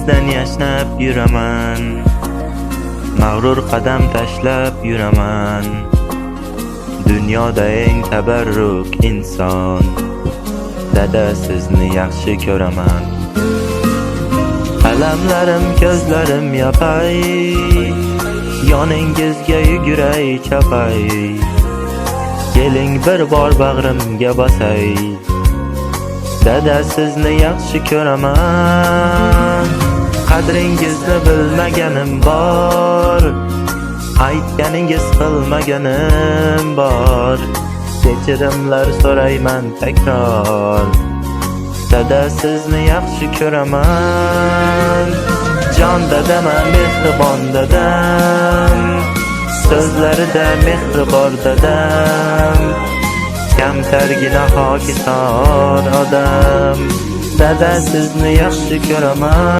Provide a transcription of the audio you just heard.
Sizdan yashnab yuraman. Mag'rur qadam tashlab yuraman. Dunyoda eng tabarruk inson. Dada, sizni yaxshi ko'raman. Alamlarim, ko'zlarim yopay, yoningizga yuguray, chopay. Keling, bir bor bag'rimga bosay. Dada, sizni yaxshi ko'raman. Qadringizni bilmaganim bor, aytganingiz qilmaganim bor. Kechirimlar so'rayman takror. Dada, sizni yaxshi ko'raman. Jon dadam, mehribon dadam, so'zlarida mehri bor dadam. Kamtargina, hokisor odam. Dada, sizni yaxshi ko'raman.